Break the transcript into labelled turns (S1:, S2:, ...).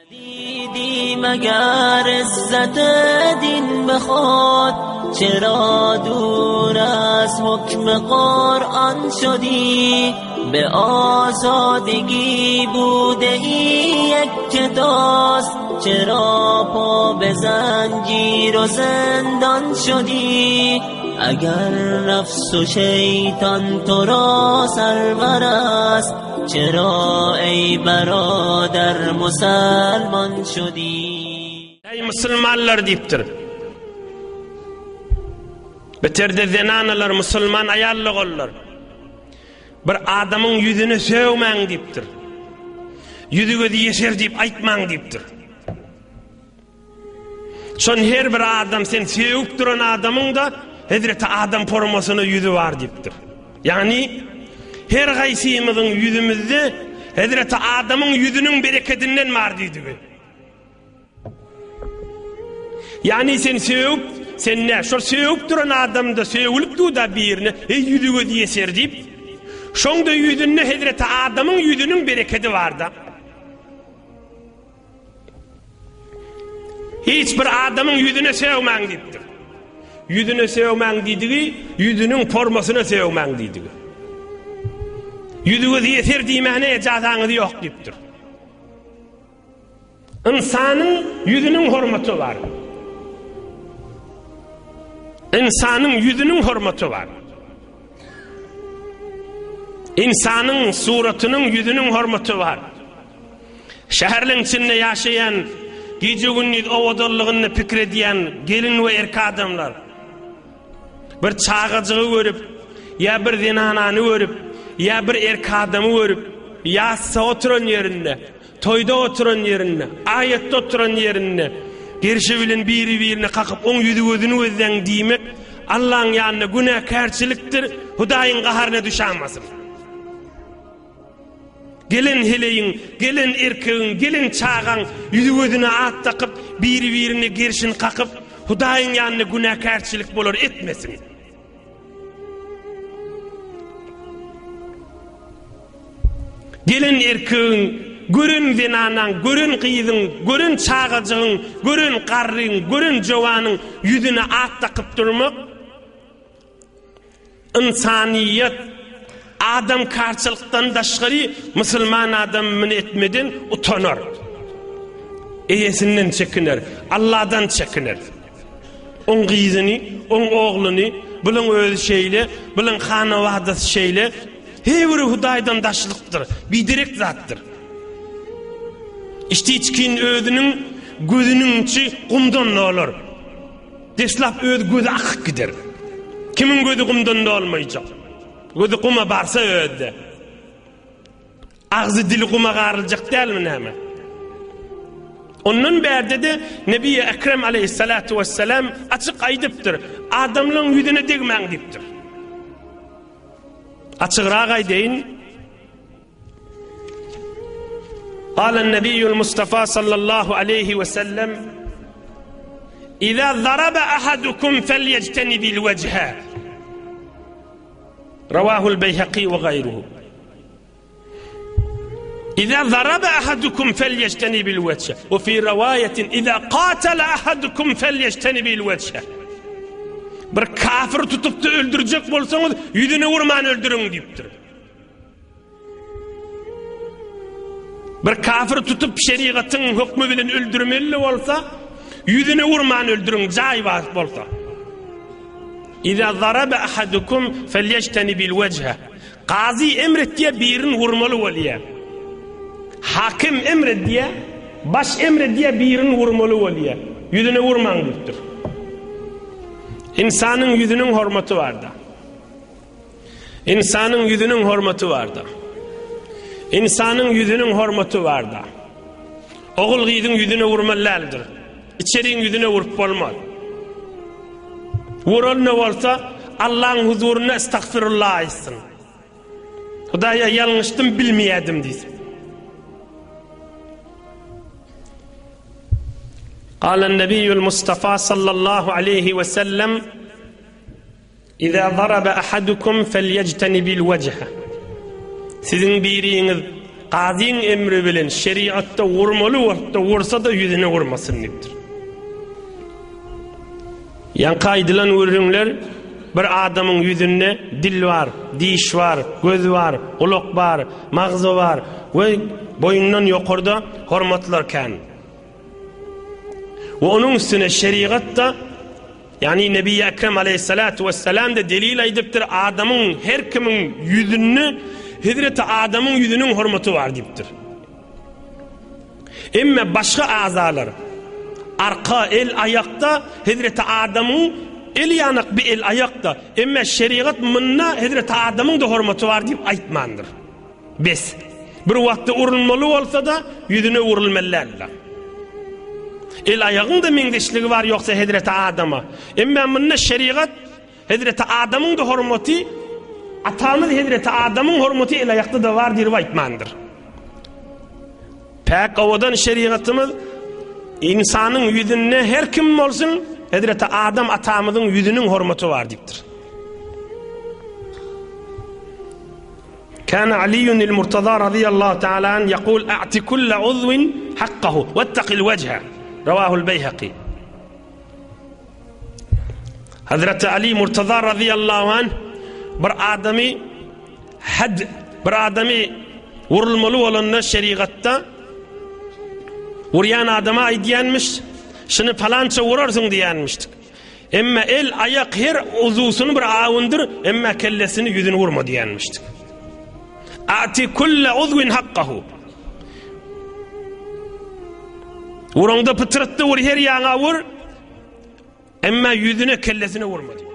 S1: Didi meger izzet din be khod çera dur az hukm Kur'an şudi be azadigi bude ای یک کداست چرا پا به زنجیر و زندان شدی اگر نفس و شیطان تو را سرور است چرا ای برادر مسلمان شدی
S2: Eý musulmanlar diýipdir. Beterde zenanalar musulman aýal doganlar. Bir adamyň ýüzüne sögmäň diýipdir. Ýüzi gözi ýeser diýip aýtmaň diýipdir. Şon her bir adam sen sögüp duran adamyň-da Hezreti Adam formasyna ýüzi bar diýipdir. Ýagny her gaýsymyzyň ýüzümizde Hezreti Adamyň ýüzüniň berekedinden bar diýdigi. Ýagny sen sögüp, sen nä, şol sögüp duran adamda sögülip dur-da birine, eý ýüzi gözi ýeser diýip, şoň-da ýüzünde Hezreti Adamyň ýüzüniň berekedi bar-da. Hiç bir adamyň ýüzüne sögmäň diýipdir. Ýüzüne sögmäň diýdigi, ýüzüniň formasyna sögmäň diýdigi. Ýüzi gözi ýeser diýmäne ejazaňyz ýok diýipdir. Ynsanyň ýüzüniň hormaty bar. Ynsanyň ýüzüniň hormaty bar. Ynsanyň suratynyň ýüzüniň hormaty bar. Şäherleň içinde ýaşaýan, gije-gündiz owadanlygynda pikir edýän gelin we erkek adamlar bir çagajygy görüp, ýa bir zenanany görüp, ýa bir erkek adamy görüp, ýatsa oturan ýerinde, toýda oturan ýerinde, aýatda oturan ýerinde gerşi bilen biri-birine kakyp, oň ýüzi-gözüni gözläň diýmek Allaň ýanynda günäkärçilikdir, Hudaýyň gaharyna düşämasyn. Gelen heleýiň, gelen erkegiň, gelen çagaň ýüzi-gözüne at dakyp, biri-birine gerşini kakyp, Hudaýyň ýanynda günäkärçilik bolar etmesin. Gelen erkegiň, gören zenanaň, gören gyzyň, gören çagajygyň, gören garryň, gören jowanyň ýüzüne at dakyp durmak, Ynsanyýet, adamkarçylykdan daşgary musulman adam muny etmeden utanar. Eýesinden çekiner, Alladan çekiner. Oň gyzyny, oň ogluny, bulyň özi şeýle, bulyň hanawadasy şeýle, her biri Hudaýdan daşlykdyr, biderek zatdyr. Içdi-içgin özüniň gözüniň içi gumdan dolar. Deslap öz gözi akyp gider. Kimiň gözi gumdan dolmaýjak? Gözi guma barsa özde. Agzy dili guma garyljak dälmi näme? Ondan bärde-de Nebi Ekrem aleyhissalatu vesselam açyk aýdypdyr. Adamlaryň ýüzüne degmäň diýipdir. Açygrak aýdaýyn. Galen Nebiyyul Mustafa sallallahu aleyhi ve sellem İza zaraba ahadukum felyectenibil vechhe Ravahul Beyhaqi ve gayruhu İza zaraba ahadukum felyectenibil vechhe ve fi rivayetin İza qatala ahadukum felyectenibil vechhe Bir kafir tutup da öldürecek bolsaňyz ýüzüne vurman öldürüň diýipdir. Bir kafir tutup şerigatyň hökmi bilen öldürmeli bolsa, ýüzüne urman öldüriň, jaý bar bolsa. Iza zaraba ahadukum felyejtenibil wejhe. Gazy emr etýär, birini urmaly bolýar. Hakim emr edýär, baş emr edýär, birini urmaly bolýar. Ýüzüne urmaň diýipdir. Ynsanyň ýüzüniň hormaty barda. Ynsanyň ýüzüniň hormaty bardyr. Ynsanyň ýüzüniň hormaty bardyr. Ogul gyzyň ýüzüne urmaly däldir. Içeriň ýüzüne urup bolmaz. Vuran ne bolsa Allaň huzurynda estagfirullah aýtsyn. Hudaýa ýalňyşdym bilmeýärdim diýsin. Galan Nebiýül Mustafa sallallahu aleyhi ve sellem Iza zaraba ahadukum felyejtenibil wejhe. Siziň biriňiz. Kazyň emri bilen şeriatda urmaly wagtda ursa-da ýüzüne urmasyn diýipdir. Ýaňky aýdylan gürrüňler bir adamyň ýüzünde dil bar, diş bar, göz bar, gulak bar, magzy bar we boýundan ýokarda hormatlar kän. We onuň üstüne şerigat-da, ýagny Nebi Ekrem aleýhissalatu wessalam-da delil aýdypdyr, adamyň her kimiň ýüzünde Hezreti Adamyň ýüzüniň hormaty bar diýipdir. Emme başga azalar, arka, el, aýakda Hezreti Adamyň el ýanak bir el aýakda, emme şerigat munda Hezreti Adamyň-da hormaty bar diýip aýtmandyr. Bes. Bir wagtda urulmaly bolsa-da, ýüzüne urulmaly däldir. El-aýagyň-da meňzeşligi bar ýogsa hezreti Adama. Emma munda şerigat hezreti Adamyň-da hormaty, atamyz hezreti Adamyň hormaty el-aýakda-da bar diýip aýtmandyr. Päk owadan şerigatymyz ynsanyň ýüzünde her kim bolsun, hezreti Adam atamyzyň ýüzüniň hormaty bar diýipdir. Kana Aliýun il-Murtaza razyýallahu taala anh ýakul a'ti kulle uzwin hakkahu wettakil wejhe. Rawahul Beýhaki. Hazreti Ali Murtaza razyýallahu anh bir adamy had bir adamy vurulmaly bolanda şerigatda vurýan adama aýdýanmyş, şuny palança vurarsyň diýýänmişdik. Emme el, aýak her uzusyny bir awundyr, emme kellesini, ýüzüni urma diýenmişdik. Ati kulle uzwin hakkahu. Uraňda pytyrtdy vur, her ýaňa vur. Emme ýüzüne, kellesine vurma diýip.